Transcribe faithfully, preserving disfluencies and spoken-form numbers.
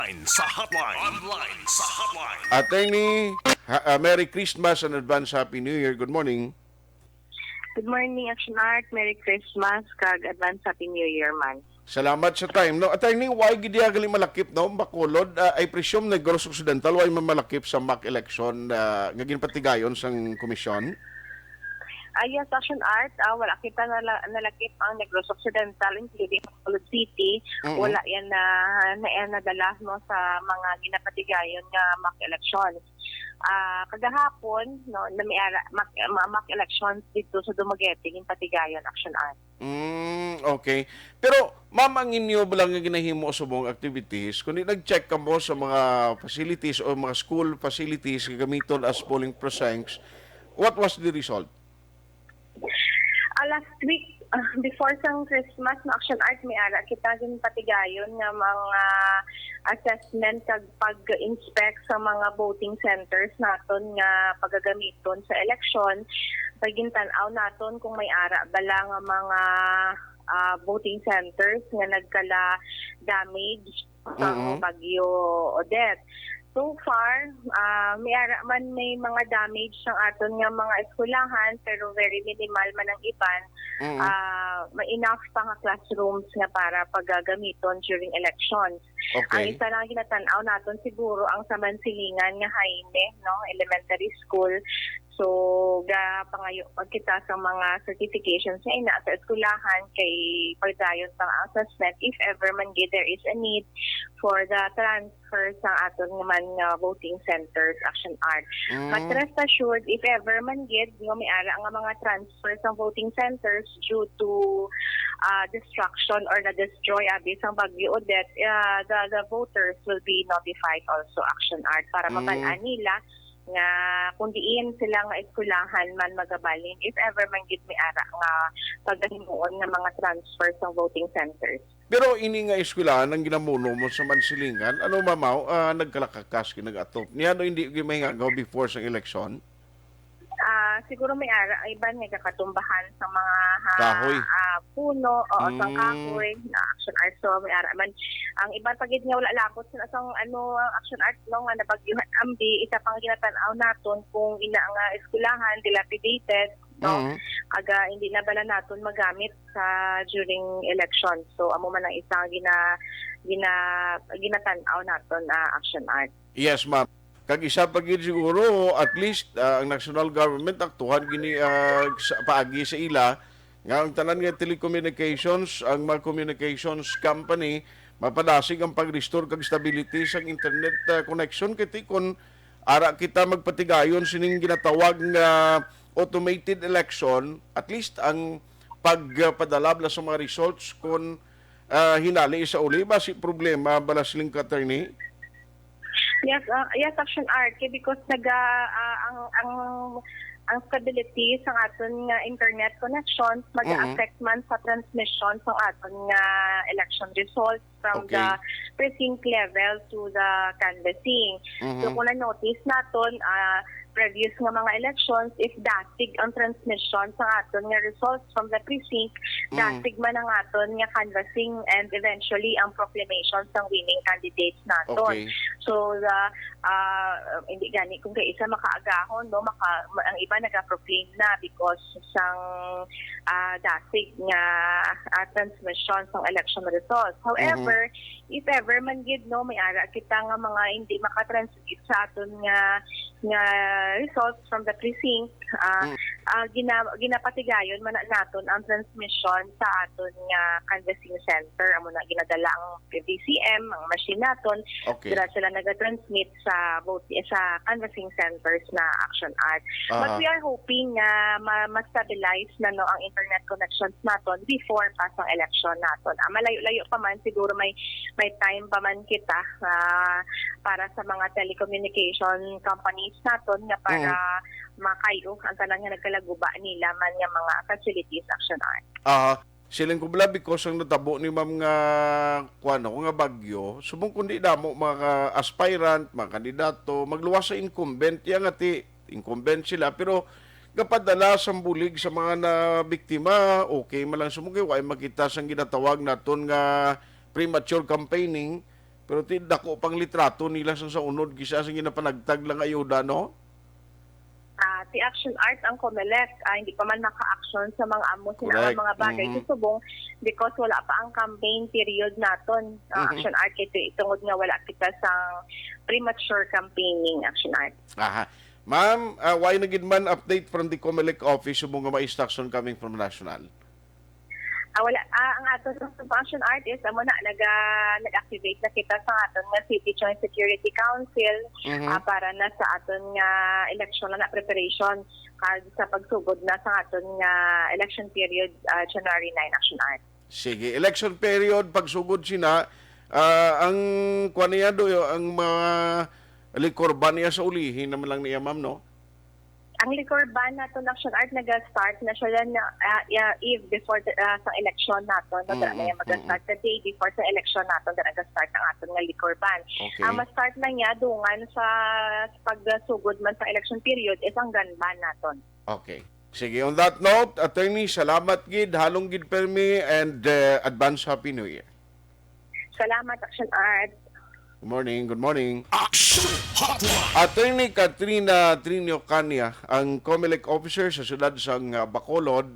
Sa hotline. Online sa hotline. Attorney, ha- ah, Merry Christmas and advance Happy New Year. Good morning. Good morning, Action Art. Merry Christmas, kag advance Happy New Year man. Salamat sa time. No, Attorney, why gid iya gali malakip, no? Bacolod, ah, I presume Negros Occidental, why man malakip sa mock election, ah, nga ginpatigayon sang komisyon? Ah, yes, Action Art. Ah, wala kita nala- nalakip ang Negros Occidental, including Bacolod City. Mm-mm. Wala yan na, na yan nadala, no, sa mga ginapatigayon nga mock elections. Ah, kagahapon, no, namiara mock, ma- mock elections dito sa Dumaguete, ginpatigayon, Action Art. Mm, okay. Pero, ma'am, ang inyo bala nga ginahimo subong activities, kundi nag-check kamo sa mga facilities o mga school facilities nga gamiton as polling precincts, what was the result? Ah, last week, ah, before sang Christmas, no, Action Art, may ara kita ginpatigayon nga mga assessment kag pag-inspect sa mga voting centers naton nga pagagamiton sa eleksyon. Paggintan-aw naton kung may ara bala nga mga, ah, voting centers nga nagkala damage sa Mm-mm. Bagyo Odette. So far, ah, may ara man may mga damage ang aton nga mga eskwelahan, pero very minimal man ang iban. Mm-mm. Ah, may enough pa nga classrooms nga para pagagamiton during elections. Ang Okay. Isa lang ginatan-aw naton siguro ang sa Mansilingan nga Jaime, no, Elementary School. So, gapangayo pa kita sa mga certifications nga ina sa eskwelahan kay pagdayon pa ang assessment if ever man gid there is a need for the transfer sa aton man nga voting centers, Action Art. But Mm. rest assured, if ever man gid nga may ara nga mga transfer sa voting centers due to, ah, destruction or na-destroy abi sang Bagyo Odette, ah, the, the voters will be notified also, Action Art, para Mm. maban-an nila nga kung diin sila nga eskwelahan man magabalhin if ever man gid may ara nga pagahimuon nga mga transfer sa voting centers. Pero ini nga eskwelahan ang ginamuno mo sa Mansilingan, ano, mamaw, ah, nagkalakakas, nag-atop niya, no, hindi gyud mahingagaw before sang eleksyon? Ah, siguro may ara, iban nga gakatumbahan sa mga, ha, Kahoy. ah, puno, oo, sa Mm. kahoy, na Action Art. So, may ara man. Ang iban pa gid nga wala labot sa sang, ano, ang Action Art, no, nga nabagyuhan ambi, isa pang ginatan-aw naton kung ina nga eskwelahan, dilapidated, no? Mm. Aga, hindi na bala naton magamit sa during election. So, amo man ang isa nga gina-, gina-, ginatan-aw naton, ah, Action Art. Yes, ma'am. Kag isa pa gid siguro, at least, ah, ang national government aktuhan gini, ah, sa, paagi sa ila nga ang tanan nga telecommunications, ang mga communications company, mapadasig ang pag-restore kag stability sang internet, ah, connection. Kay ti kon ara kita magpatigayon sining ginatawag nga automated election, at least ang pagpadala bala sa mga results kon, ah, hinali sa uli, basi problema bala siling ka, attorney? Yes, ah, yes, Action Art, kay because naga, ah, ang, ang, ang stability sa aton nga internet connections Mm-mm. mag-affect man sa transmission sa aton nga election results from Okay. the precinct level to the canvassing. So, Mhm. kung na-notice naton, ah, previous nga mga elections, if dasig ang transmission sa aton nga results from the precinct, Mm. dasig man ang aton nga canvassing and eventually ang proclamation sang winning candidates naton. Okay. So, the, ah, hindi gani kung kay isa makaagahon, no, maka-, ang iba nagaproclaim na because sang, ah, dasig nga, ah, transmission sang election results. However, Mhm. if ever man gid, no, may ara kita nga mga hindi makatransmit sa aton nga, nga results from the precinct, ah, Mm. ah, gina-, ginapatigayon man na naton ang transmission sa aton nga canvassing center. Amo na, ginadala ang V C M, ang machine naton, Okay. dira sila nagatransmit sa vote, sa canvassing centers na Action Art. But Aha. we are hoping nga ma-, ma-stabilize na, no, ang internet connections naton before pa sang election naton. Ah, malayo-layo pa man, siguro may, may time pa man kita, ah, para sa mga telecommunication companies naton nga para Mm. makayo ang tanan nga nagkalaguba nila man nga mga facilities, Action Art. Aha. Siling ko bala, because ang natabo ni ma'am nga, kuwan ako, nga bagyo, subong kundi damo mga aspirant, mga kandidato, magluwas sa incumbent, iya nga ti incumbent sila, pero gapadala sang bulig sa mga nabiktima, okay man lang subong kay wa makita sang ginatawag naton nga premature campaigning, Pero ti dako pang litrato nila sa, sa unod kisa sa ginapanagtag lang ayuda, no? Ah, ti Action Art ang Comelec, ah, hindi pa man maka-action sa mga amo sila nga Correct. mga bagay Mhm. sa subong because wala pa ang campaign period naton. Ah, Mhm. Action Art kay tungod nga wala kita sa premature campaigning, Action Art. Aha. Ma'am, uh, why na gid man update from the Comelec office subong nga may instruction coming from national? Ah, wala. Ah, ang aton sa Action Art is amo na naga nag-activate na kita sa aton nga City Joint Security Council Mhm. ah, para na sa aton nga election na preparation kag sa pagsugod na sa aton nga election period ah, January nine, Action Art. Sige, election period, pagsugod sina, ah, ang kuan niya do, ang mga liquor ban niya sa ulihi naman lang niya, ma'am, no? Ang liquor ban naton, Action Art, naga-start na siya yan na, ah, yeah, eve before the, ah, sa election naton. No? Mm, Mm, mm, mag-start the day before sa election naton, na nag-start ang aton nga liquor ban. Okay. Ang ma-start na niya dungan sa pagsugod man sa election period is ang gun ban naton. Okay. Sige, on that note, attorney, salamat gid, halong gid permi, and uh, advance Happy New Year. Salamat, Action Art. Good morning, good morning. Action Hotline. Attorney Katrina Trinio Cania, ang Comelec officer sa siyudad sang uh, Bacolod,